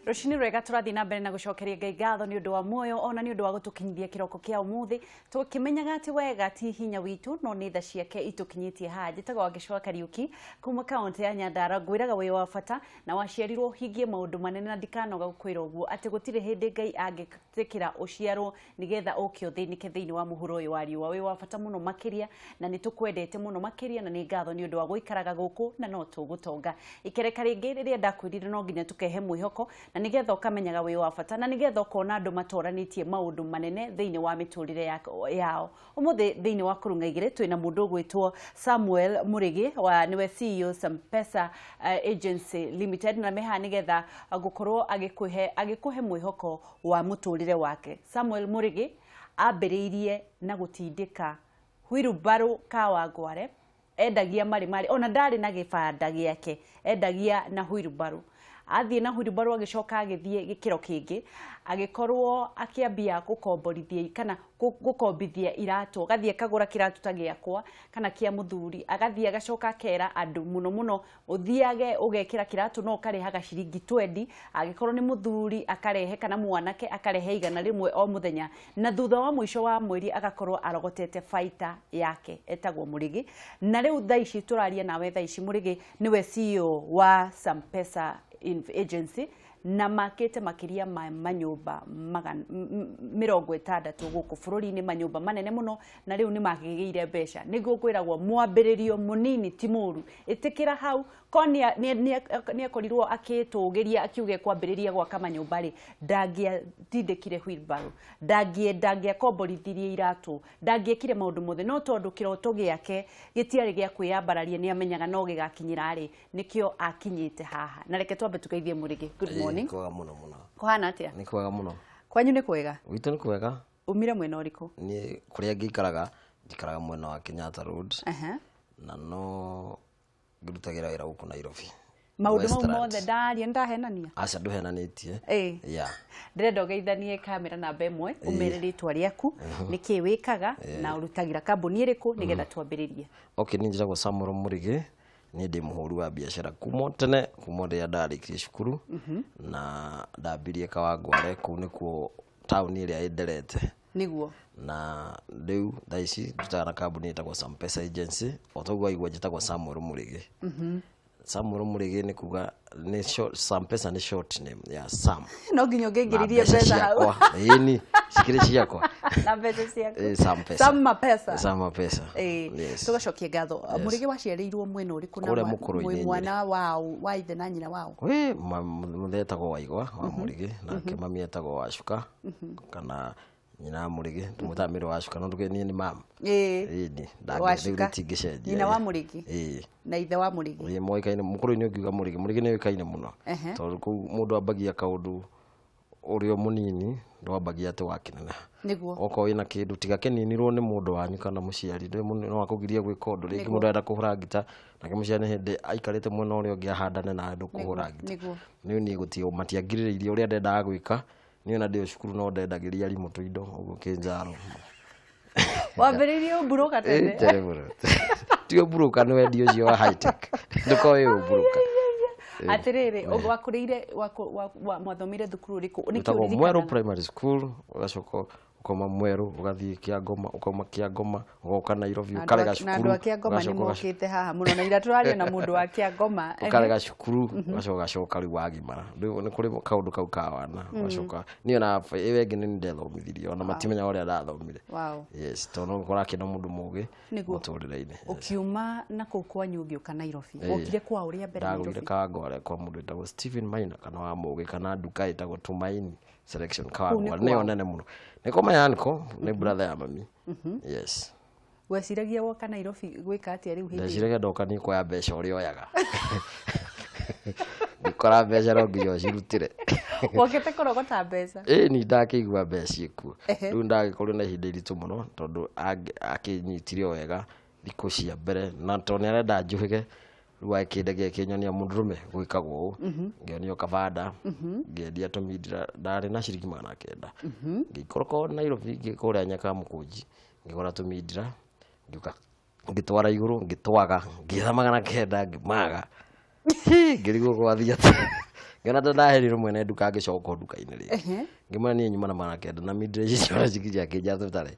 Rũcinĩ rwega, tũrathiĩ na mbere na gũcokeria Ngai ngatho nĩ ũndũ wa muoyo ona nĩ ũndũ wa gũtũkinyithia kĩroko kĩa ũmũthĩ, tũkĩmenyaga atĩ wega ti hinya witũ no nĩ tha ciake itũkinyĩtie haha. Njĩtagwo Wangeci Kariũki kuma kaũntĩ ya Nyandarua. Ngwĩraga wĩ wa bata na waciarirwo ũhingie maũndũ manene, na ndikanoga gũkwĩra ũguo atĩ gũtirĩ hĩndĩ Ngai angĩtĩkĩra ũciarwo nĩgetha ũke ũthĩnĩke thĩinĩ wa mũhuro ũyũ wa riũa. Wĩ wa bata mũno makĩria na nĩ tũkwendete mũno makĩria, na nĩ ngatho nĩ ũndũ wa gũikaraga gũkũ na no tũgũtonga. Ikereka rĩngĩ rĩrĩa ndakwĩrire no nginya tũkehe mwĩhoko, na nĩgetha ũkamenyaga wĩ wa bata, na nĩgetha ũkona andũ matoranĩtie maũndũ manene thĩinĩ wa mĩtũrĩre yao. Ũmũthĩ thĩinĩ wa Kũrũng'a Igĩrĩ twĩna mũndũ ũgwĩtwo Samuel Mũrĩgĩ wa nĩwe CEO Sampesa Agency Limited, na me haha nĩgetha gũkorwo agĩkũhe mwĩhoko wa mũtũrĩre wake. Samuel Mũrĩgĩ ambĩrĩirie na gũtindĩka wheelbarrow Kawangware, endagia marĩ marĩ ona ndarĩ na gĩbanda gĩake, endagia na wheelbarrow. Athiĩ na wheelbarrow agĩcoka agĩthiĩ gĩkĩro kĩngĩ, agĩkorwo akĩambia gũkomborithia kana gũkombithia iratũ, agathiĩ akagũra kĩratũ ta gĩakwa kana kĩa mũthuri, agathiĩ agacoka akera andũ mũno mũno ũthiage ũgekĩra kĩratũ no ũkarĩhaga ciringi 20, angĩkorwo nĩ mũthuri akarehe kana mwanake akarehe 100 o mũthenya, na thutha wa mũico wa mweri agakorwo arogotete baita yake. Etagwo Mũrĩgĩ, na rĩu thaa ici tũraria nawe thaa ici Mũrĩgĩ nĩwe CEO wa Sampesa Agency, na makĩte makĩria ma manyũmba 60 gũkũ bũrũri-inĩ, manyũmba manene mũno, na rĩu nĩ makĩgĩire mbeca. Nĩguo kwĩragwo mwambĩrĩrio mũnini ti mũru, ĩtĩkĩra hau ko nĩ akorirwo akĩtũgĩria akiuga ekwambĩrĩria gwaka manyũmba rĩ, ndangĩatindĩkire wheelbarrow, ndangĩakomborithirie iratũ, ndangĩekire maũndũ mothe, no tondũ kĩroto gĩake gĩtiarĩ gĩa kwĩyambararia, nĩ amenyaga no gĩgakinyĩra rĩ, nĩkĩo akinyĩte haha. Na reke twambe tugeithie Mũrĩgĩ. Good morning. Kwega mũno mũno. Kũhana atĩa? Nĩ kwega mũno. Kwanyu nĩ kwega? Gwitũ nĩ kwega. Umire mwena ũrĩkũ? Niĩ kũrĩa ngĩikaraga, njikaraga mwena wa Kenyatta Road. Na no ngĩrutagĩra wĩra gũkũ Nairobi. Maũndũ mau Westlands. mothe ndaria nĩ ndahenania? Aca, ndũhenanĩtie. Yeah. Ndĩrenda ũgeithanie kamera namba 1, ũmere rĩtwa rĩaku, nĩkĩ wĩkaga na ũrutagĩra kambuni ĩrĩkũ, nĩgetha twambĩrĩrie. Okay, niĩ njĩtagwo Samuel Mũrĩgĩ, niĩ ndĩ mũhũri wa biacara kuma tene, kuma rĩrĩa ndarĩkirie cukuru, na ndambirie Kawangware, kũu nĩkuo taũni ĩrĩa ĩnderete. Na rĩu thaa ici ndutaga na kambuni ĩtagwo Sampesa Agency. O toguo waigua, njĩtagwo Samuel Mũrĩgĩ. Samuel Mũrĩgĩ nĩ kuga nĩ short, Sampesa nĩ short name ya Sam. No nginya na ũngĩingĩririe mbeca hau. Ciakwa, ĩni cikĩrĩ ciakwa. Na mbeca ciaku. Sampesa. Sam Mapesa. Sam Mapesa. Yes. Tũgacokia ngatho. Mũrĩgĩ, waciarĩirwo mwena ũrĩkũ na Kũrĩa Mũkũrũ-inĩ. Mwĩ mwana wao wa ithe na nyina wao? Wĩ mũthee etagwo Waigwa wa Mũrĩgĩ, nake mami etagwo Wacuka kana nyina wa Mũrĩgĩ, tũmwĩtaga Mĩrũ Wacuka, no ndũge niĩ nĩ mam. Ĩni. Wacuka. Rĩu tingĩcenjia. Nyina wa Mũrĩgĩ na ithe wa Mũrĩgĩ. Ĩĩ, moĩkaine Mũkũrũ-inĩ. Ũngiuga Mũrĩgĩ, Mũrĩgĩ nĩ ũĩkaine mũno, tondũ kũu mũndũ ambagia kaũndũ ũrĩ o mũnini, ndwambagia atĩ wakĩneneha. Okorwo wĩna kĩndũ tiga kĩninirwo nĩ mũndũ wanyu kana mũciari, ndũĩ no akũgirie gwĩka ũndũ. Rĩngĩ mũndũ arenda kũhũra ngita, nake mũciari nĩ hĩndĩ aikarĩte mwena ũrĩa ũngĩ ahandane nawe ndũkũhũra ngita. Rĩu niĩ gũtirĩ matiangirĩrĩirie ũrĩa ndendaga gwĩka. Niĩ ona ndĩ o cukuru no ndendagĩria arimũ tũindo ũguo kĩnjaro. Wambĩrĩirie ũmburoka tene? Ĩ, tene mũno. Ti ũmburoka, nĩ wendia ũcio wa high tech, ndũkorwo wĩ ũmburoka. Atĩrĩrĩ, wakũrĩire mwathomire thukuru ũrĩkũ? Nĩkĩ Wĩtagwo ũririkanaga? Mwerũ Primary School, ũgacoka ũkauma Mwerũ ũgathiĩ Kĩangoma, ũkauma Kĩangoma ũgoka Nairobi, Na andũ ũkarega na andũ cukuru. a Kĩangoma nĩ Ũgacoka mokĩte haha mũno, na ira tũraria na mũndũ wa Kĩangoma. Ũkarega cukuru, ũgacoka ũgacoka rĩu wagimara. Rĩu nĩ kũrĩ kaũndũ kau ka wana, ũgacoka niĩ ona ĩyo ĩngĩ nĩ ndethomithirie, ona matimenyaga ũrĩa ndathomire. Yes, tondũ no gũkorwo akĩenda mũndũ mũgĩ mũtũrĩre-inĩ. Yes. Ũkiuma na kũu kwanyu ũgĩũka Nairobi, wokire kwa ũrĩa mbere Ndagũire Nairobi? Kawangware kwa mũndũ wĩtagwo Stephen Maina kana wa Mũgĩ, kana nduka ĩtagwo Tumaini Selection Kũu nĩ Kawangware, nĩyo kwao? nene mũno. Nĩ kwa my uncle, nĩ brother ya mami. Yes. Weciragia woka Nairobi gwĩka atĩa rĩu hĩndĩ ĩyo? Ndeciragia ndoka nĩ kuoya mbeca ũrĩa oyaga, ngĩkora mbeca no nginya ũcirutĩre. Wokĩte kũrogota mbeca? Ĩ, ni ndakĩigua mbeca ciĩkuo. Rĩu ndagĩkorirwo na ihinda iritũ mũno, tondũ akĩnyitire o wega thikũ cia mbere, na tondũ nĩ arenda njũhĩge, rĩu akĩndegia akĩnyonia mũndũrũme gwĩkagwo ũũ. Ngĩonio kabanda, ngĩendia tũmindira, ndarĩ na ciringi 900, ngĩikũrũka o Nairobi kũrĩa Nyakamũkũnji, ngĩgũra tũmindira, ngĩũka ngĩtwara igũrũ, ngĩtwaga, ngĩetha 900, ngĩmaga. Hi, ngĩrigwo gwathiĩ atĩa. Ngĩona ta ndaherirwo mwene nduka, ngĩcoka o nduka-inĩ rĩngĩ, ngĩmwĩra niĩ nyuma na 900 na mindira ici ciothe cikĩnja tũtare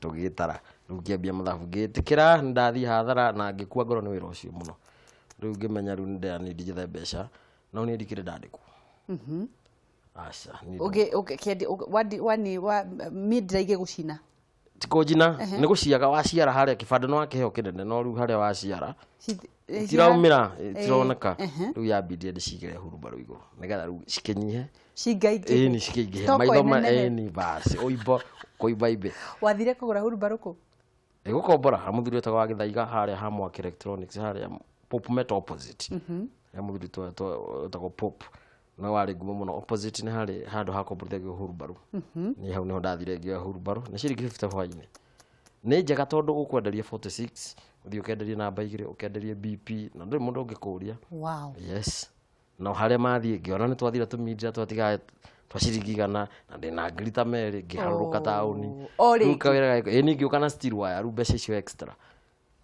tũgĩtara. Rĩu ngĩambia mathabu, ngĩtĩkĩra nĩ ndathiĩ hathara na ngĩkua ngoro nĩ wĩra ũcio mũno. Rĩu ngĩmenya rĩu nĩ ndĩra njethe mbeca, no niĩ ndikĩrĩ ndandĩkwo, aca niĩ. Wani wa mindira igĩgũcina? Ti kũnjina, nĩ gũciaga waciara harĩa kĩbanda nĩ wakĩheo kĩnene, no rĩu harĩa waciara itiraumĩra, itironeka. Rĩu yambindire ndĩcigĩre hurumbarũ igũrũ nĩgetha rĩu cikĩnyihe. Cingaingĩhe. Ĩni, cikĩingĩhe. Toko maitho ma ĩnenehe. Ĩni, basi ũimbo kũimba imbe. Wathire kũgũra hurumbarũ kũ? Ĩgũkombora ha mũthuri wetagwo wa Gĩthaiga harĩa ha Mwaki Electronics, harĩa Pop Metal opposite. He mũthuri wetagwo Pop, no warĩ ngumo mũno. Opposite nĩ harĩ handũ hakomborithagio hurumbarũ. Niĩ hau nĩho ndathire ngĩoya hurumbarũ nĩ ciringi 50 hwainĩ. Nĩ njega tondũ ũkwenderia 46, ũthiĩ ũkenderie namba igĩrĩ, ũkenderie BP, na ndũrĩ mũndũ ũngĩkũria. Yes, no harĩa mathiĩ ngĩona nĩ twathira tũmindira twatiga twa ciringi 100 na ndĩna ngiri ta merĩ, ngĩharũrũka taũni. O Rĩu rĩngĩ. kawĩra gagĩko ĩni, ngĩũka na steel wire, rĩu mbeca icio extra.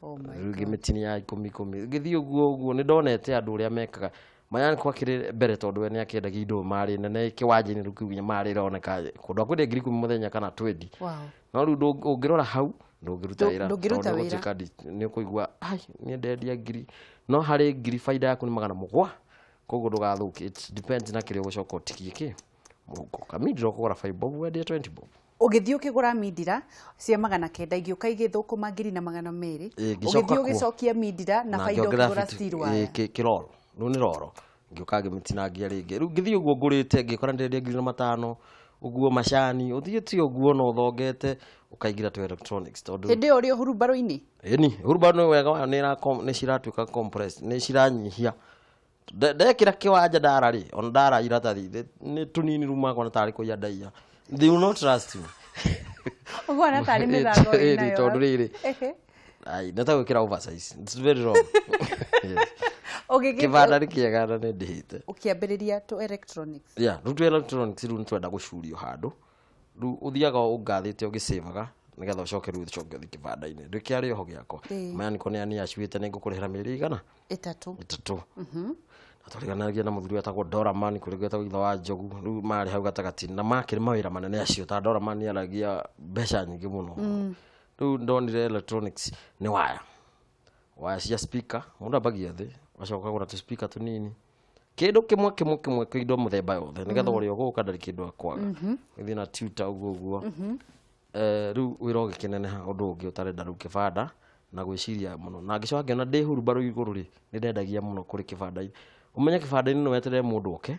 Oh my. Rĩu ngĩmĩtinia ya ikũmi ikũmi, ngĩthiĩ ũguo ũguo. Nĩ ndonete andũ ũrĩa mekaga Mayani kwakĩrĩ mbere, tondũ we nĩ akĩendagia indo marĩ nene kĩwanja-inĩ. Rĩu kĩu nginya marĩ ĩroneka kũndũ akwendia 10,000 mũthenya kana 20. No rĩu ũngĩrora hau ndũngĩruta wĩra. Ndũngĩruta tondũ wĩra. nĩũgũtuĩka nĩ ũkũigua ai niĩ ndendia ngiri, no harĩ ngiri baida yaku nĩ 700, koguo ndũgathũke. It depends na kĩrĩa ũgũcoka ũtigie kĩ mũhuko. Kamindira ũkũgũra 5 bob, wendie 20 bob. Ũgĩthiĩ ũkĩgũra mindira cia 900, igĩũka igĩthũkũma 1200. Ĩ, ngĩcoka ũgĩthiĩ kuo. Ũgĩcokia mindira na baida, ngĩongerera ũkĩgũra steel wire. Kĩroro rĩu nĩ roro, ngĩũka ngĩmĩtinangia rĩngĩ. Rĩu ngĩthiĩ ũguo ngũrĩte, ngĩkora ndĩrendia 1500 ũguo macani, ũthiĩte ũguo na ũthongete ũkaingĩra to electronics tondũ Hĩndĩ ĩyo ũrĩ o hurumbarũ-inĩ? Ĩni, hurumbarũ nĩ wega wayo nĩ ciratuĩka compressed, nĩ ciranyihia. Ndekĩra kĩwanja ndara rĩ, ona ndara iratathi nĩ tũnini, rĩu makona tarĩ kũiya ndaiya. They will not trust you. Ũguo tarĩ mĩthako Ĩni, wĩnayo. Tondũ rĩrĩ, ai, nĩ ta gwĩkĩra oversize. It's very wrong. Yes. Kĩbanda nĩ kĩega na nĩ ndĩhĩte. Ũkĩambĩrĩria to electronics. Yeah, rĩu twĩ electronics, rĩu nĩ twenda gũcurio handũ. Rĩu ũthiaga ũngathĩte ũgĩcĩvaga nĩgetha ũcoke rĩu ũcoke ũthiĩ kĩbanda-inĩ ndũkĩarĩ oho gĩakwa. Mayaniko nĩ ani acuĩte nĩ ngũkũrĩhĩra mĩeri igana 3. 3. Na twariganagia na mũthuri wetagwo Doraman, kũrĩ gwetagwo ithe wa Njogu. Rĩu marĩ hau gatagatĩ na makĩrĩ mawĩra manene acio, ta Doraman aragia mbeca nyingĩ mũno. Rĩu ndonire electronics nĩ waya waya cia speaker, mũndũ ambagia thĩ, ũgacoka ũkagũra tũ speaker tũnini, kĩndũ kĩmwe kĩmwe kĩmwe, kĩindo mũthemba yothe, nĩgetha ũrĩa ũgũka ndarĩ kĩndũ akwaga. Gĩthiĩ na tutor ũguo ũguo. Rĩu wĩra ũgĩkĩneneha, ũndũ ũngĩ ũtarenda rĩu kĩbanda na gwĩciria mũno, na ngĩcoka ngĩona ndĩ hurumbarũ igũrũ rĩ, nĩ ndendagia mũno kũrĩ kĩbanda-inĩ. Ũmenye kĩbanda-inĩ nĩ weterere mũndũ oke.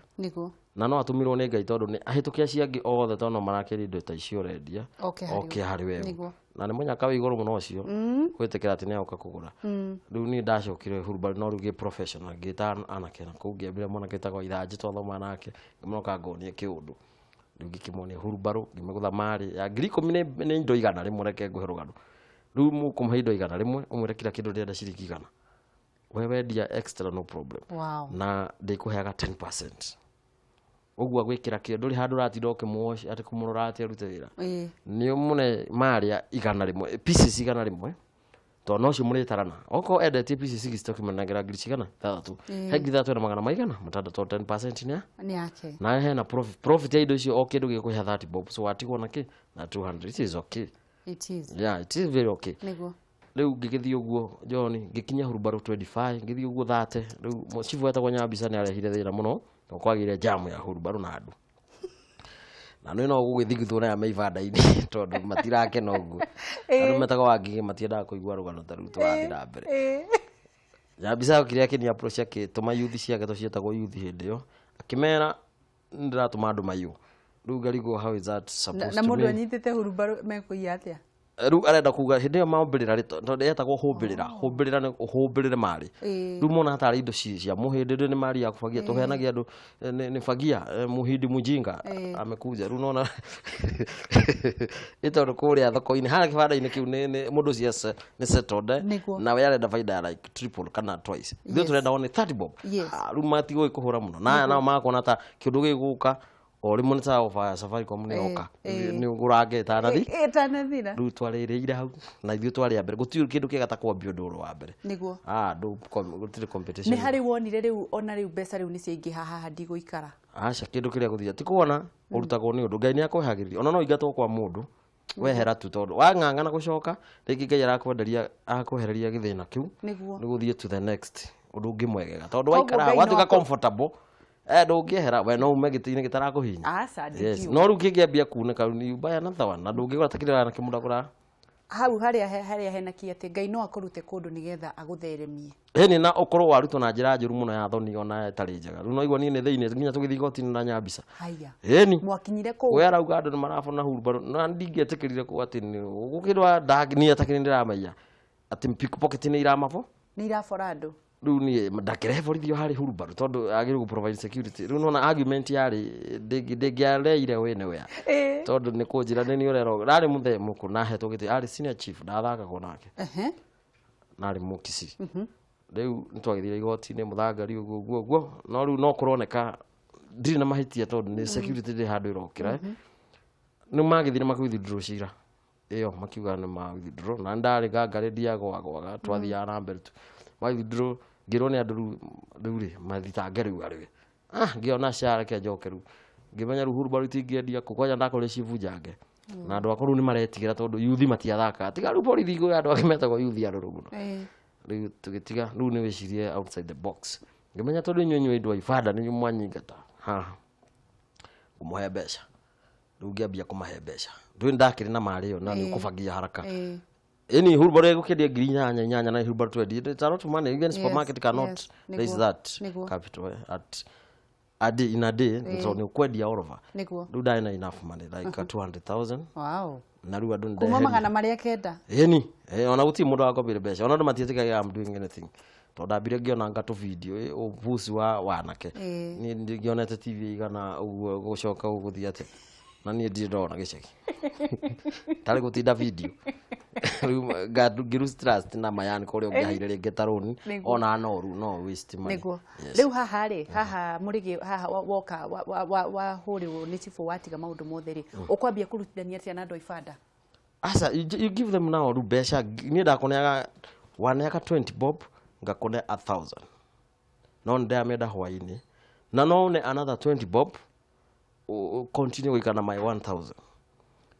Na no atũmirwo nĩ Ngai, tondũ nĩ ahĩtũke acio angĩ othe, tondũ no marakĩria indo ta icio ũrendia. Oke harĩ oke harĩ we. Na nĩ mũnyaka wĩ igũrũ mũno ũcio gwĩtĩkĩra atĩ nĩ agoka kũgũra. Rĩu niĩ ndacokire hurumbarũ, no rĩu gĩ professional, ngĩta anake na kũu, ngĩambĩrĩria mwanake wĩtagwo Ithanjĩ, twathoma nake, ngĩmwĩra ngonie kĩũndũ. Rĩu ngĩkĩmuonia hurumbarũ, ngĩmĩgũtha marĩ ya 10,000, nĩ indo 100. Reke ngũhe rũgano. Rĩu mũkũmũhe indo 100, ũmwĩre kila kĩndũ ndĩrenda ciringi 100, we wendia extra, no problem. Na ndĩkũheaga 10%, ũguo agwĩkĩra kĩo, ndũrĩ handũ ũratinda ũkĩmũoci atĩ kũmũrora atĩ arute wĩra. Nĩ ũmũne marĩa 100, pieces 100, tondũ nocio mũrĩtarana. Okorwo endetie pieces 60, ũkĩmũnengera ngiri cigana? Ithathatũ. He 3,000 na magana maigana matandatũ, 10% nĩ ya Nĩ yake. Na hena profit ya indo icio, o kĩndũ gĩkũhe 30 bob, so watigwo na kĩ na 200. It is okay. It is. Yeah, it is very okay. Rĩu ngĩgĩthiĩ ũguo, John, ngĩkinya hurumbarũ 25, ngĩthiĩ ũguo 30. Rĩu chifu wetagwo Nyambisa nĩ arehire thĩna mũno, tondũ kwagĩire jam ya hurumbarũ na andũ na nĩ no gũgĩthigithwo na me ibanda-inĩ, tondũ matirakena ũguo. Andũ metagwo Wangigĩ matiendaga kũigua rũgano ta rũu tũrathiĩ na mbere. Nyambisa okire akĩnia approach, akĩtũma yuthi ciake, tondũ cietagwo yuthi hĩndĩ ĩyo, akĩmera ndĩratũma andũ maiywo. Rĩu ngarigwo, how is that supposed na to mũndũ mean? Anyitĩte hurumbarũ mekũiya atĩa? Rĩu arenda kuga hĩndĩ ĩyo mambĩrĩra rĩ, tondũ yetagwo hũmbĩrĩra, hũmbĩrĩra nĩ ũhũmbĩrĩre marĩ. Rĩu mona hatarĩ indo cia mũhĩndĩ, rĩu nĩ mari ya kũbagia tũheanagia andũ, nĩ bagia, mũhindi mũjinga amekuja. Rĩu nona ĩ tondũ kũrĩa thoko-inĩ harĩa kĩbanda-inĩ kĩu nĩ mũndũ ũcio nĩ settled, na we arenda baida ya like triple kana twice, ithuĩ tũrenda only 30 bob. Ah, rĩu matigũgĩkũhũra mũno na aya nao makona ta kĩũndũ gĩgũka. O rĩmwe nĩ ta offer ya Safaricom nĩ yoka, nĩ ũgũrange ĩtanathi Ĩtanathira. Rĩu twarĩrĩire hau na ithuĩ twarĩ a mbere. Gũtirĩ kĩndũ kĩega ta kwambia ũndũ ũrĩ wa mbere. Ah, gũtirĩ competition. Nĩ harĩ wonire rĩu ona rĩu mbeca rĩu nĩ ciaingĩha haha ndigũikara? Aca, kĩndũ kĩrĩa gũthira ti kuona ũrutagwo nĩ ũndũ Ngai nĩ akwehagĩrĩria. Ona no ingatwo kwa mũndũ wehera tu, tondũ wang'ang'ana gũcoka rĩngĩ Ngai arakwenderia, akwehereria gĩthĩna kĩu nĩguo ũthiĩ to the next ũndũ ũngĩ mwegega, tondũ Koguo waikara Ngai no watuĩka comfortable, ndũngĩehera we no ume gĩtĩ-inĩ gĩtarakũhinya. Aca, Yes. ndingiuga. No rĩu kĩngĩambia kunĩka rĩu you buy another one na ndũngĩgũra ta kĩrĩa anake mũndũ agũraga. Hau harĩa hena ki atĩ Ngai no akũrute kũndũ nĩgetha agũtheremie. Ĩni, na ũkorwo warutwo na njĩra njũru mũno ya thoni ona ĩtarĩ njega. Rĩu no igua niĩ nĩ thĩinĩ nginya tũgĩthiĩ igoti-inĩ na nyambica. Haya. Ĩni. Mwakinyire kũu? We arauga andũ nĩ marabona hurumbarũ na ndingĩetĩkĩrire kũ atĩ gũkĩrwa niĩ atakĩrĩ ndĩramaiya atĩ pickpocket nĩ iramabo. Nĩ irabora andũ. Rĩu niĩ ndakĩrehe borithi o harĩ hurumbarũ tondũ agĩrĩirwo gũ provide security. Rĩu nona argument yarĩ ndĩngĩareire wĩ nĩwe tondũ nĩ kũnjĩra nĩ niĩ ũrerwo rarĩ mũthee mũkũ na ahetwo gĩtĩ arĩ senior chief ndathakagwo nake na arĩ Mũkisii. Rĩu nĩ twagĩthire igoti-inĩ mũthangari ũguo ũguo ũguo, no rĩu no kũroneka ndirĩ na mahĩtia tondũ nĩ security ndĩ handũ ĩrokĩra. Nĩ magĩthire makĩ withdraw cira ĩyo, makiuga nĩ ma withdraw na ndarĩ ngangarĩ ndiagwagwaga, twathiaga na mbere tu. Ma withdraw ngĩrwo nĩ andũ rĩu rĩ mathitange rĩu arĩ ah ngĩona ca reke njoke. Rĩu ngĩmenya rĩu hurumbarũ itingĩendia kũ kwanja ndakorire chief njange na andũ akũrũ nĩ maretigĩra tondũ yuthi matiathakaga tiga rĩu borithi kwĩ andũ angĩ metagwo yuthi arũrũ mũno. Rĩu tũgĩtiga. Rĩu nĩ wĩcirie outside the box. Ngĩmenya tondũ inyuĩ inyuĩ andũ a ibanda nĩ inyuĩ mwanyingata haha ngũmũhe mbeca. Rĩu ngĩambia kũmahe mbeca, ndũĩ ndakĩrĩ na marĩ ĩyo na nĩ ũkũbangia haraka. Ĩni hurumbarũ ĩgũkĩendia 8000 inyanya na hurumbarũ twendie, it's a lot of money. Even supermarket cannot raise that capital at a day, in a day, so nĩ ũkwendia all over. Rĩu ndarĩ na enough money like 200,000. Na rĩu andũ Kuma 900. Ĩni, ona gũtirĩ mũndũ wakombire mbeca, ona andũ matiĩtĩkagia I'm doing anything tondũ ndambire ngĩona nga tũ video ũbuci wa wanake. Niĩ ngĩonete TV igana ũguo gũcoka gũthiĩ atĩa na niĩ ndirĩ ndona gĩcagi tarĩ gũtinda video. Rĩu ngĩ lose trust na mayani kũrĩa ũngĩaheire rĩngĩ ta rũni ona noru no waste money. Rĩu haha rĩ, haha mũrĩgĩ haha woka wahũrĩrwo nĩ cibũ watiga maũndũ mothe rĩ, ũkwambia kũrutithania atĩa na andũ a ibanda? Aca, you give them now rĩu mbeca. Niĩ ndakũneaga waneaga 20 bob, ngakũne 1000, no nĩ ndĩramĩenda hwainĩ na no une another 20 bob continue gũikara na my 1000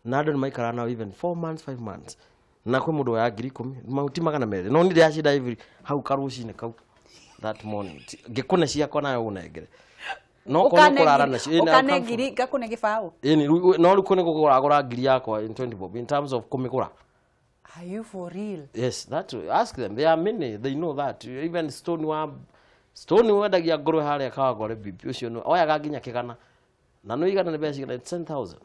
na andũ nĩ maikaraga nao even 4 months, 5 months, na kwĩ mũndũ woya 10,000 mahuti 200, no niĩ ndĩracinda every hau karũcinĩ kau that morning. Ngĩkũne ciakwa nayo ũnengere no korwo nĩ ũkũrara nacio. Ĩ, na Ũkane comfort. 1000 ngakũne 20. Ĩni no rĩu kũ nĩ kũgũragũra 1000 yakwa in 20 bob in terms of kũmĩgũra. Are you for real? Yes, that ask them. There are many, they know that. Even Stone wa Stone wendagia ngũrwe harĩa Kawangware bibi ũcio nĩ oyaga nginya kĩgana na nĩ igana nĩ mbeca cigana? It's 10,000.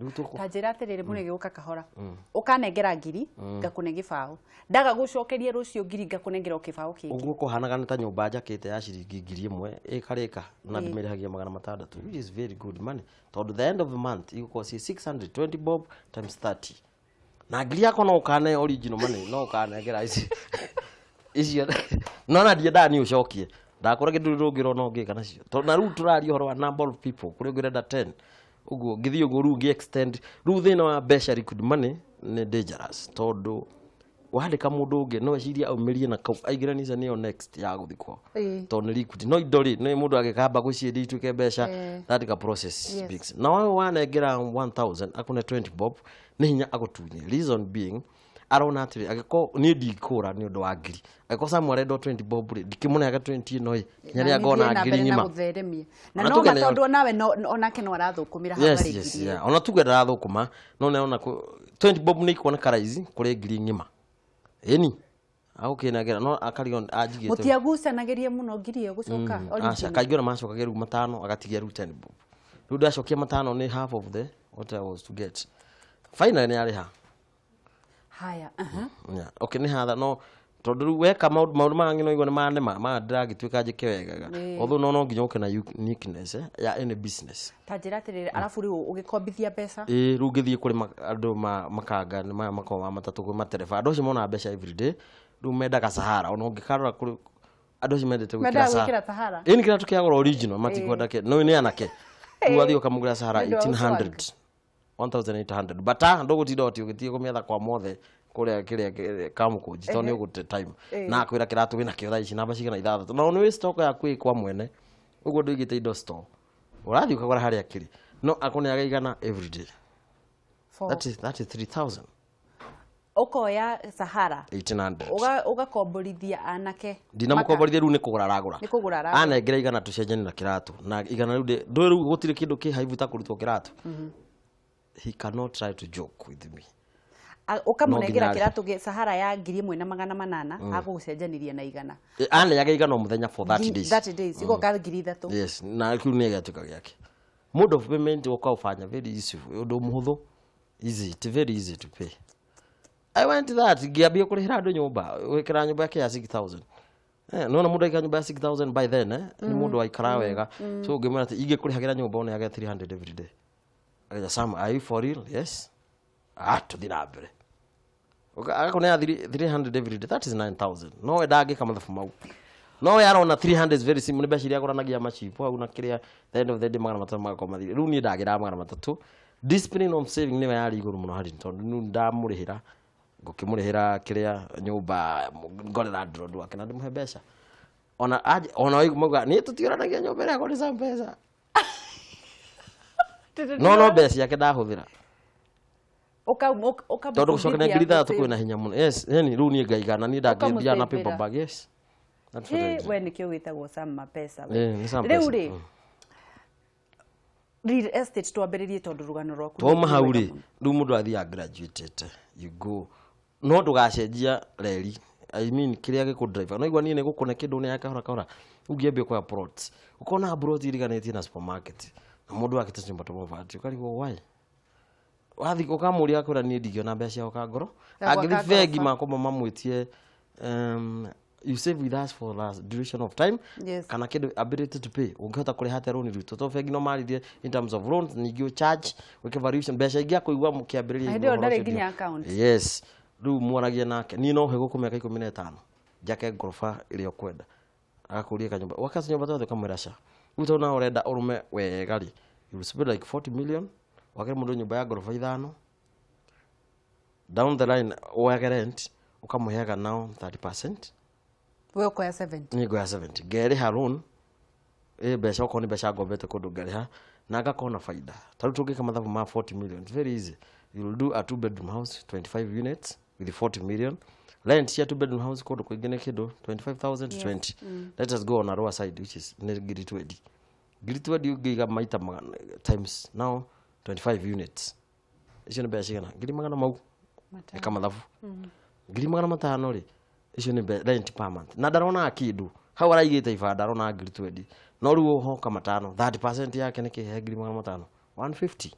Rĩu tũkũ Ta njĩra atĩrĩrĩ, mũrĩgĩ, ũka kahora. Ũkanengera 1000 ngakũne 20, ndaga gũcokeria rũciũ 1000 ngakũnengera o 20 kĩngĩ. Ũguo kũhanaga nĩ ta nyũmba njakĩte ya ciringi 1000 ĩkarĩka na ndĩmĩrĩhagia 600, which is very good money tondũ the end of the month igũkorwo ci 620 bob times 30 na 1000 yakwa no ũkane original money no ũkanengera ici icio no na ndiendaga niĩ ũcokie ndakũra kĩndũ rũngĩrwo no ngĩka nacio tondũ na rĩu tũraria ũhoro wa number of people kũrĩa ũngĩrenda 10 ũguo ngĩthiĩ ũguo rĩu ngĩ extend. Rĩu thĩna wa mbeca, liquid money nĩ dangerous tondũ wandĩka mũndũ ũngĩ no ecirie aumĩrie na kau aingĩre nisa nĩyo next ya gũthiĩ kwao tondũ nĩ liquid, no indo rĩ nĩ mũndũ agĩkamba gũciendia ituĩke mbeca, that ka process big. Na wewe wanengera 1000 akune 20 bob nĩ hinya agũtunye, reason being arona atĩrĩ, angĩkorwo niĩ ndikũra nĩ ũndũ wa 1000, angĩkorwo Samuel arenda 20 bob rĩ, ndikĩmũneaga 20 ĩno ĩ nginya rĩrĩa ngona 1000 ng'ima. Gũtheremia na Ona no tuge ma tondũ nawe onake no arathũkũmĩra hau harĩ 1000 ĩyo. Yeah. Ona tuge ndarathũkũma no nĩarona 20 bob nĩ ikuoneka raici kũrĩ 1000 ng'ima ĩni agũkĩnengera no akarigwo anjigĩte. Mũtiagucanagĩria mũno 1000 ĩyo gũcoka Aca, original? kaingĩ ona macokagia rĩu 5 agatigia rĩu 10 bob. Rĩu ndacokia 5 nĩ half of the what I was to get. Finally nĩ arĩha. Haya, aha. Yeah. Okay, nĩ hatha no tondũ rĩu weka maũndũ mangĩ no igua nĩ manema maya ndĩragĩtuĩka njĩke wegaga, although no nginya ũke na uniqueness ya any business. Ta njĩra atĩrĩrĩ, arabu rĩu ũgĩkombithia mbeca? Ĩĩ, rĩu ngĩthiĩ kũrĩ andũ makanga nĩ maya makoragwo ma matatũ kwĩ matereba, andũ acio monaga mbeca every day. Rĩu mendaga Sahara, ona ũngĩkarora kũrĩ andũ acio mendete gwĩkĩra Mendaga Sahara. Gwĩkĩra Sahara. Ĩni kĩratũ kĩa goro original matikwenda ke no nĩ anake. Rĩu wathiĩ ũkamũgũra Sahara Nĩ ũndũ wa 1800, 1800, but ah, ndũgũtinda oti ũgĩthiĩ kũmĩetha kwa mothe kũrĩa kĩrĩa kamũkũnji, tondũ nĩ ũgũte time na akwĩra kĩratũ wĩna kĩo thaa ici namba cigana ithathatũ, na nĩ wĩ stock yaku ĩ kwa mwene ũguo, ndũigĩte indo store, ũrathiĩ ũkagũra harĩa kĩrĩ, no akũneaga 100 every day. That is 3000. Ũkoya Sahara 1800. Ũgakomborithia anake. Ndinamũkomborithia, rĩu nĩ kũgũra aragũra. Nĩ kũgũra aragũra. Anengera 100 tũcenjanie na kĩratũ, na 100 rĩu ndũĩ rĩu gũtirĩ kĩndũ kĩ haibu ta kũrutwo kĩratũ. He cannot try to joke with me. Ũkamũnengera No nginya kĩratũ gĩ Sahara ya 1800, agũgũcenjanĩria na 100. Aneaga 100 o mũthenya for 30 days. 30 days igoka 3000. Yes, na kĩu nĩ gĩatuĩka gĩake. Mode of payment ũkaũbanya very easy, ũndũ mũhũthũ, easy, it's very easy to pay. I went that ngĩambia kũrĩhĩra andũ nyũmba, gwĩkĩra nyũmba yake ya 6000. Nona mũndũ aikara nyũmba ya 6000 by then, nĩ mũndũ waikara wega, so ũngĩmwĩra atĩ ingĩkũrĩhagĩra nyũmba ũneage 300 every day. Akauga, "Sam, are you for real?" "Yes." Ah, tũthiĩ na mbere. Agakũnea 300 every day, that is 9000. No we ndangĩka mathabu mau, no we arona 300 is very simple, nĩ mbeca iria agũranagia machipo hau na kĩrĩa. The end of the day 300 magakorwo mathire. Rĩu niĩ ndagĩraga 300. Discipline of saving nĩyo yarĩ igũrũ mũno harĩ, tondũ rĩu ndamũrĩhĩra, ngũkĩmũrĩhĩra kĩrĩa nyũmba, ngorera landlord wake na ndĩmũhe mbeca ona ona mauga niĩ tũtiũranagia nyũmba ĩrĩa kũrĩ mbeca, no mbeca ciake ndahũthĩra tondũ gũcoka 6000 kwĩna hinya mũno. Yes, yani rĩu niĩ ngaigana, niĩ ndangĩthiaga na paper bag. Yes. That's what I do. We nĩkĩo wĩtagwo Sam Mapesa we. Nĩ Sam Rĩu Pesa. rĩ, real estate twambĩrĩrie, tondũ rũgano rwaku Twauma nĩ hau rwega rĩ, mũno. rĩu mũndũ athiaga graduated, you go, no ndũgacenjia reri, I mean kĩrĩa gĩkũ drive no igua niĩ nĩ gũkũne kĩndũ nĩ ya kahora kahora. Rĩu ngĩambia kuoya plots, ũkona plot iriganĩtie na supermarket na mũndũ akĩte nyũmba tũmabati, ũkarigwo why. Wathiĩ ũkamũria, akwĩra niĩ ndingĩona mbeca cia gwaka ngoro. Ya gwaka Angĩthiĩ bengi ngoroba. makomba mamwĩtie, you save with us for the duration of time kana kĩndũ ability to pay, ũngĩhota kũrĩha atĩa rũni rwitũ, tondũ bengi no marithie in terms of loans, ningĩ ũ charge wĩke valuation mbeca ingĩ akũigua mũkĩambĩrĩria. Na hĩndĩ Igua ĩyo ũhoro ndarĩ ũcio nginya account. Yes, rĩu mwaragie nake, niĩ no he gũkũ mĩaka 15 njake ngoroba ĩrĩa ũkwenda. Agakũria kanyũmba waka nyũmba twothe, ũkamwĩra ca rĩu tondũ nawe ũrenda ũrũme wega rĩ, you will spend like 40 million wake mũndũ nyũmba ya ngoroba ithano. Down the line woyage rent, ũkamũheaga now 30%. We ũkoya 70. Niĩ ngoya 70, ngerĩha loan ĩ mbeca, okorwo nĩ mbeca ngombete kũndũ ngarĩha na ngakorwo na faida. Ta rĩu tũngĩka mathabu ma 40 million, it's very easy. You will do a two bedroom house, 25 units with 40 million. Rent cia two bedroom house kũndũ kũingĩ nĩ kĩndũ 25,000 to 20. Let us go on a lower side, which is nĩ ngiri 20. Ngiri 20 ũngĩiga maita magana times now 25 units, icio nĩ mbeca cigana? Ngiri magana mau. Ĩka mathabu, 500,000 rĩ, icio nĩ rent per month, na ndaronaga kĩndũ hau araigĩte ibanda, aronaga ngiri 20, no rĩu ũhoka matano, 30% yake nĩ kĩhe 500,000, 150.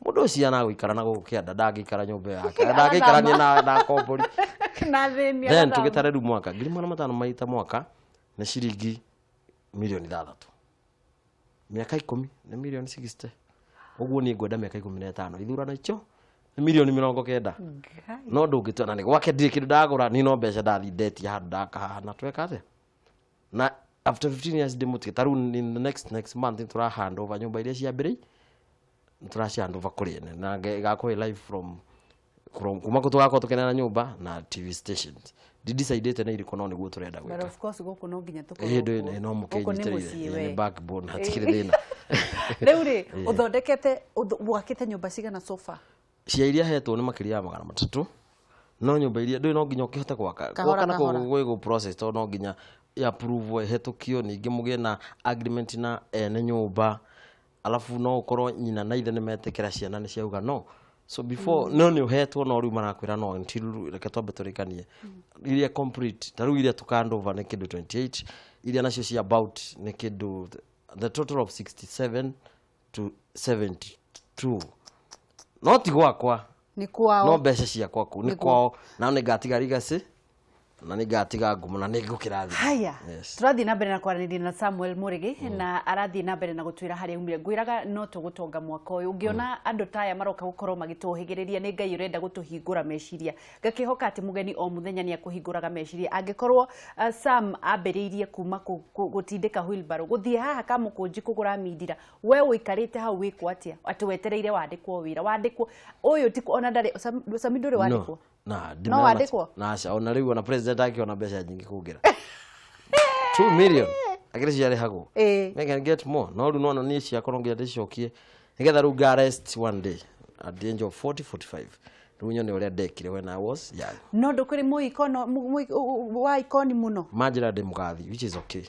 Mũndũ ũcio anagũikara na gũkũ kĩanda, ndangĩikara nyũmba ĩyo yake, ndangĩikarania na kombori na thĩni. Then Agathama. tũgĩtare rĩu mwaka, 500,000 maita mwaka nĩ ciringi mirioni 6, mĩaka 10 nĩ mirioni 60. Ũguo niĩ ngwenda mĩaka 15 ithurano icio nĩ mirioni 90. Ngai. No ndũngĩtua na nĩ gwake, ndirĩ kĩndũ ndagũra niĩ, no mbeca ndathi ndetia handũ ndakahana tweka atĩa, na after 15 years ndĩmũtige. Ta rĩu in the next month nĩ tũra hand over nyũmba iria ciambĩrĩi, nĩ tũraci hand over kũrĩ ene na ĩgakorwo ĩ live from kuma kũ tũgakorwo tũkĩneana nyũmba na TV stations. Ndidecidĩte nĩ irĩkũ, no nĩguo tũrenda But gwĩka. of course gũkũ no nginya tũkorwo Hĩndĩ kuo. ĩno no Gũkũ nĩ mũkĩnyitĩrĩire. mũciĩ Ĩ, we. nĩ backbone, hatikĩrĩ thĩna. Rĩu rĩ, ũthondekete wakĩte nyũmba cigana so far? Cia iria hetwo nĩ makĩria ya 300, no nyũmba iria ndũĩ no nginya ũkĩhote gwaka. Kahora, Gwaka nakuo kahora. gwĩ gũ process, tondũ no nginya approve, ĩhetũkio, ningĩ mũgĩe na agreement na ene nyũmba, alafu no ũkorwo nyina na ithe nĩ metĩkĩra, ciana nĩ ciauga no. So before no nĩ ũhetwo, no rĩu marakwĩra no until reke twambe tũrĩkanie iria complete. Ta rĩu iria tũka over nĩ kĩndũ 28, iria nacio cia about nĩ kĩndũ the total of 67 to 72, no ti gwakwa. Nĩ kwao. No mbeca ciakwa kuu nĩ kwao, na nĩ ngatiga legacy. Na nĩ ngatiga ngumo na nĩ ngũkĩrathima. Haya. Yes. Tũrathiĩ na mbere na kwaranĩria na Samuel Mũrĩgĩ, na arathiĩ na mbere na gũtwĩra harĩa aumire. Ngwĩraga no tũgũtonga mwaka ũyũ. Ũngĩona andũ ta aya maroka gũkorwo magĩtũhĩgĩrĩria, nĩ Ngai ũrenda gũtũhingũra meciria. Ngakĩhoka atĩ mũgeni o mũthenya nĩ akũhingũraga meciria. Angĩkorwo Sam ambĩrĩirie kuma gũtindĩka wheelbarrow gũthiĩ haha Kamũkũnji kũgũra mindira, we ũikarĩte hau wĩkwo atĩa atĩ wetereire wandĩkwo wĩra? Wandĩkwo ũyũ ti ona ndarĩ Sami, ndũrĩ wandĩkwo? Na No wandĩkwo? Na aca, ona rĩu ona president akĩona mbeca nyingĩ kũngĩra 2 million akĩrĩ ciarĩhagwo. I can get more, no rĩu nona niĩ ciakwa no nginya ndĩcicokie nĩgetha rĩu nga rest one day at the age of 40, 45, rĩu nyone ũrĩa ndekire when I was young. No ndũkĩrĩ mũikono wa ikoni mũno. Manjĩra ndĩ mũgathi, which is okay.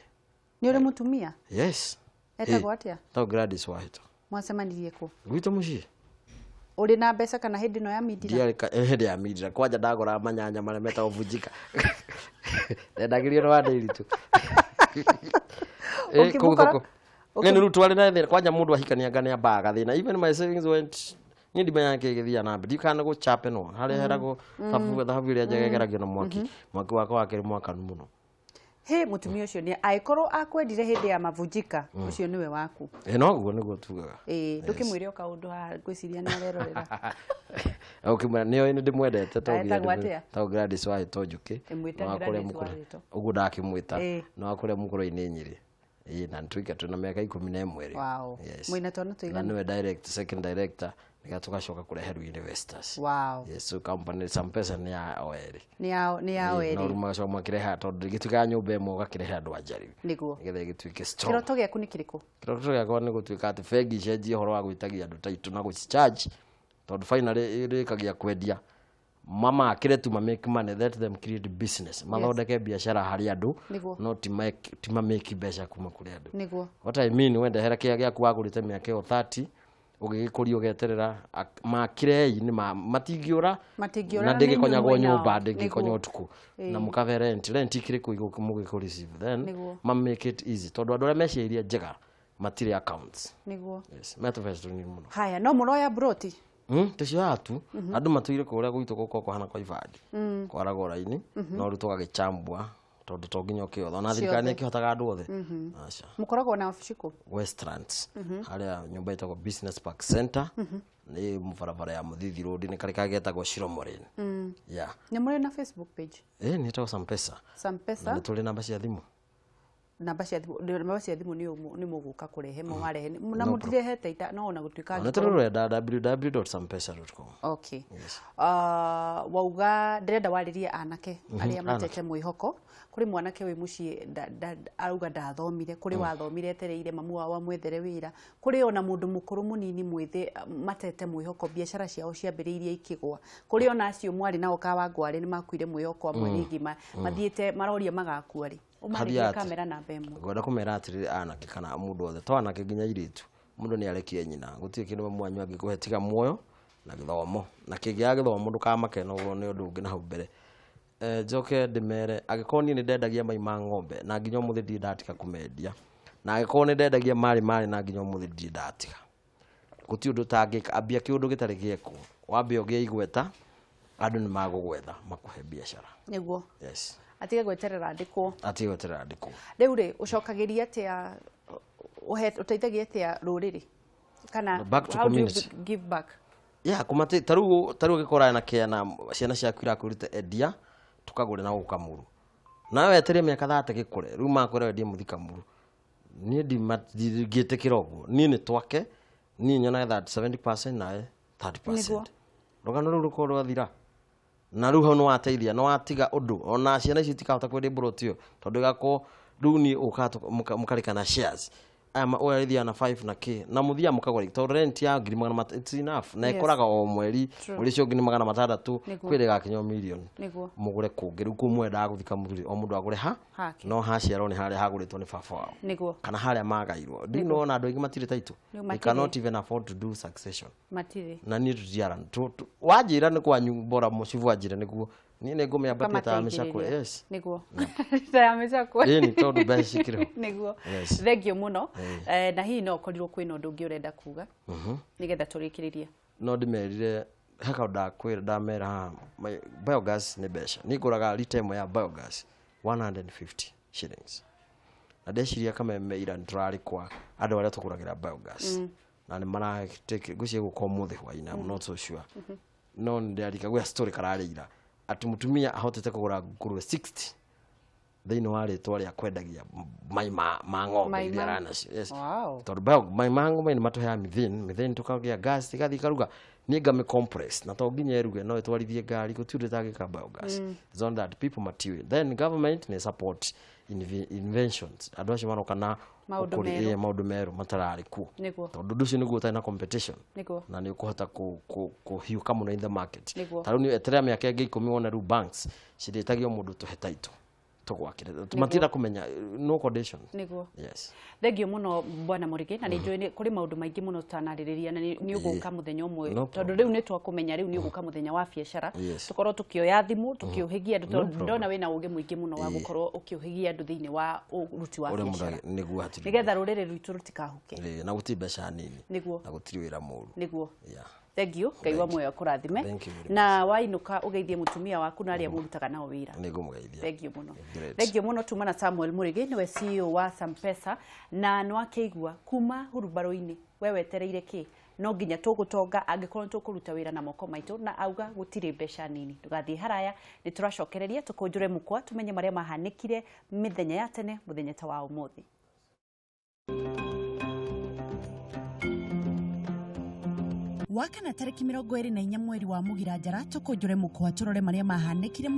Nĩ ũrĩ mũtumia? Yes. Etagwo atĩa? Tagwo Gladys Wahĩto. Mwacemanirie kũ? Gwitũ mũciĩ. Ũrĩ na mbeca kana hĩndĩ ĩno ya mindira? Ndiarĩ hĩndĩ ya mindira kwanja ndagũraga manyanya marĩa metagwo vunjika, ndendagĩrio nĩ wa Ndĩritũ. Kũu thoko nĩ rĩu twarĩ na thĩna kwanja, mũndũ ahikania nĩ ambaga gathĩna. Even my savings went, niĩ ndimenyaga kĩĩ gĩthiaga na mbere, ndikana gũchapenwo harĩa heragwo thabu, thabu ĩrĩa njega ĩgeragio na mwaki. Mwaki wakwa wakĩrĩ mwakanu mũno. Hĩ, mũtumia ũcio nĩ angĩkorwo akwendire hĩndĩ ya mavunjika, ũcio nĩwe waku. Ĩ, noguo nĩguo tugaga. Ĩĩ, ndũkĩmwĩre o kaũndũ haha, ngwĩciria nĩ arerorera. Ũkĩmwĩra nĩoĩ nĩ ndĩmwendete to nginya. Etagwo atĩa? Tagwo Gladys Wahĩto Njũkĩ. Ĩmwĩta Na wa kũrĩa Gladys Mũkũrwe. Wahĩto. Ũguo ndakĩmwĩta. Na wa kũrĩa Mũkũrwe-inĩ Nyĩrĩ. Ĩĩ, na nĩtũika twĩna mĩaka 11 rĩu. Wow. Yes. Mwĩna twana Na tũigana? nĩwe direct, second director, nĩgetha tũgacoka kũrehe rĩu investors. Yes, so company Sampesa nĩ ya o erĩ. Nĩ yao Ĩĩ, no erĩ. Rĩu magacoka makĩreha, tondũ ĩgĩtuĩkaga nyũmba ĩmwe, ũgakĩrehe andũ anja rĩu nĩgetha ĩgĩtuĩke strong. Kĩroto gĩaku nĩ kĩrĩkũ? Kĩroto gĩakwa nĩ gũtuĩka atĩ bengi icenjie ũhoro wa gwĩtagia andũ ta itũ na gũcicharge, tondũ finally ĩrĩkagia kwendia mamakĩre tu, ma make money, let them create business, mathondeke biacara harĩ andũ. No ti ma make mbeca kuma kũrĩ andũ. What I mean, wendehera kĩrĩa gĩaku wagũrĩte mĩaka ĩyo 30 ũgĩgĩkũria ũgeterera, makĩrei nĩ matingĩũra. Matingĩũra na na nĩ inyuĩ ndĩgĩkonyagwo mwĩnao. Nyũmba ndĩngĩkonywo ũtukũ na mũkabe rent, rent ikĩrĩ kũ igũkũ mũgĩkũ receive then. Ma make it easy, tondũ andũ arĩa meciria njega matirĩ accounts. Yes, metũbeca tũnini mũno. Haya, no mũroya broti? Tũcioyaga tu. Andũ matũire kũrĩa gwitũ gũkorwo kũhana kwa ibandi, kwaragwo raini, no rĩu tũgagĩchambua, tondũ to nginya ũkĩothe ona thirikari nĩ ĩkĩhotaga andũ othe, aca. Mũkoragwo na obici kũ? Westlands, harĩa nyũmba ĩtagwo Business Park Center, nĩ barabara ya Mũthithi Road, nĩ karĩ kagetagwo Shiromo Lane, yeah. Nĩ mũrĩ na Facebook page? Ĩ, nĩ ĩtagwo Sampesa. Na Sampesa. nĩ tũrĩ namba cia thimũ. Namba cia thimũ nĩ mũgũka kũrehe mũwarehe na mũtirehete ita no ona gũtuĩka Na tũrĩ rũrenda www.sampesa.com. Okay. Yes. Wauga ndĩrenda warĩrie anake arĩa matete mwĩhoko. Kũrĩ mwanake wĩ mũciĩ arauga ndathomire, kũrĩ wathomire etereire mamu wao amwethere wĩra, kũrĩ ona mũndũ mũkũrũ, mũnini, mwĩthĩ, matete mwĩhoko, biacara ciao ciambĩrĩirie ikĩgwa, kũrĩ ona acio mwarĩ nao Kawangware nĩ makuire mwĩhoko, amwe rĩngĩ mathiĩte maroria magakua rĩ, ũmarĩrie. Hathiaga atĩ? Kamera namba 1. Ngwenda kũmera atĩrĩrĩ, anake kana mũndũ othe, to anake nginya airĩtu, mũndũ nĩ arekie nyina, gũtirĩ kĩndũ mamu wanyu angĩkũhe tiga muoyo na gĩthomo, na kĩngĩaga gĩthomo ndũkamake noguo nĩ ũndũ ũngĩ na hau mbere. Njoke ndĩmere, angĩkorwo niĩ nĩ ndendagia mai ma ng'ombe na nginya ũmũthĩ ndirĩ ndatiga kũmendia, na angĩkorwo nĩ ndendagia marĩ marĩ na nginya ũmũthĩ ndirĩ ndatiga, gũtirĩ ũndũ ũtangĩka. Ambia kĩũndũ gĩtarĩ gĩekwo, wambe ũgĩe igweta, andũ nĩ magũgwetha makũhe biacara. Yes. Atige gweterera andĩkwo. Atige gweterera andĩkwo. Rĩu rĩ, ũcokagĩria atĩa, ũteithagia atĩa rũrĩrĩ kana Back to how do you community. give back? Ya kũmate tarĩu ũgĩkora na kĩana ciana ciaku irakwĩrĩte endia tũkagũre na gũkũ Kamuru, nawe wetereire mĩaka 30 gĩkũre, rĩu makwĩra wendie mũthi Kamuru. Niĩ ndingĩtĩkĩra ũguo. Niĩ nĩ twake, niĩ nyonaga that 70% nawe 30%. Rũgano rũu rũkorwo rwathira na rĩu hau nĩ wateithia, nĩ watiga ũndũ ona ciana icio itikahota kwendia mburoti ĩyo, tondũ ĩgakorwo rĩu niĩ ũkaga mũkarĩkana shares aya ũyũ arĩthiaga na 5 na k na mũthiaga mũkagũra, tondũ rent ya ngiri magana it's enough na ĩkoraga o mweri. Mweri ũcio ũngĩ nĩ 600. Kwĩ ĩgakinya million. Mũgũre kũngĩ rĩu kũu mwendaga gũthika mũthuri, o mũndũ agũre ha Hake. no haciarwo nĩ harĩa hagũrĩtwo nĩ baba wao kana harĩa magairwo. Do you know ona andũ aingĩ matirĩ taitũ? Rĩu They matirĩ. cannot even afford to do succession. Matirĩ. Na niĩ tũtiara wanjĩra nĩ kwanyu bora mũcibu wanjĩra nĩguo niĩ nĩ ngũmĩambatia ta mĩcakwe. Yes. Nĩguo, ta ya mĩcakwe. Ĩni, tondũ mbeca cikĩrĩ ho. Yes. Thank you mũno. Na hihi no ũkorirwo kwĩna ũndũ ũngĩ ũrenda kuga nĩgetha tũrĩkĩrĩrie? No ndĩmerire Heka ndakwĩra ndamera haha, biogas nĩ mbeca. Niĩ ngũraga lita ĩmwe ya biogas 150 shillings, na ndeciria Kameme ira nĩ tũrarĩ kwa andũ arĩa tũgũragĩra biogas na nĩ maratake, ngwĩciria gũka ũmũthĩ hwaĩ-inĩ, I'm not so sure, no nĩ ndĩrarika gwĩ story kararĩ ira atĩ mũtumia ahotete kũgũra ngũrwe 60 thĩinĩ wa rĩtwa rĩa kwendagia mai ma ng'ombe Mai iria aranacio, yes. Tondũ mai ma ng'ombe nĩ matũheaga methane, methane tũkagĩa gas, ĩgathiĩ ikaruga, niĩ ngamĩ compress, na to nginya ĩruge, no ĩtwarithie ngari, gũtirĩ ũndũ ĩtangĩka biogas. It's on that people matiũĩ. Then government nĩ support inventions, andũ acio maroka na Maũndũ merũ. Maũndũ merũ matararĩ kuo, tondũ ũndũ ũcio nĩguo ũtarĩ na competition na nĩ ũkũhota kũhiũka mũno in the market. Ta rĩu nĩ eterera mĩaka ĩngĩ 10 wone rĩu banks cirĩtagio mũndũ tũhe title tũgwakĩre, matirenda kũmenya, no condition. Yes. Thengio mũno, bwana Mũrĩgĩ, na nĩ njũĩ kũrĩ maũndũ maingĩ mũno tũtanarĩrĩria na nĩ ũgũka mũthenya ũmwe, No. tondũ rĩu nĩ twakũmenya, rĩu nĩ ũgũka mũthenya wa biacara, tũkorwo tũkĩoya thimũ tũkĩũhĩgia andũ, tondũ ndona wĩna ũgĩ mũingĩ mũno wa gũkorwo ũkĩũhĩgia andũ thĩinĩ wa ũruti wa ũrĩa biacara, mũndũ nĩguo hatirĩ nĩgetha rũrĩrĩ rwitũ rũtikahuke. Na gũtirĩ mbeca nini na gũtirĩ wĩra mũru. Thank you, Ngai wa muoyo akũrathime. Thank you very. Na wainũka ũgeithie mũtumia waku na arĩa mũrutaga nao wĩra. Nĩ ngũmũgeithia. Thank you mũno. Great. Thank you mũno. Tuma na Samuel Mũrĩgĩ, nĩwe CEO wa Sampesa, na nĩwakĩigua kuma hurumbarũ-inĩ, we wetereire kĩ? No nginya tũgũtonga angĩkorwo nĩ tũkũruta wĩra na moko maitũ, na auga gũtirĩ mbeca nini. Ndũgathiĩ haraya, nĩ tũracokereria tũkũnjũre mũkwa tũmenye marĩa mahanĩkire mĩthenya ya tene, mũthenya ta wa ũmũthĩ. Wakana tarĩki 24 mweri wa Mũgira njara, tũkũnjũre mũkwa tũrore marĩa mahanĩkire.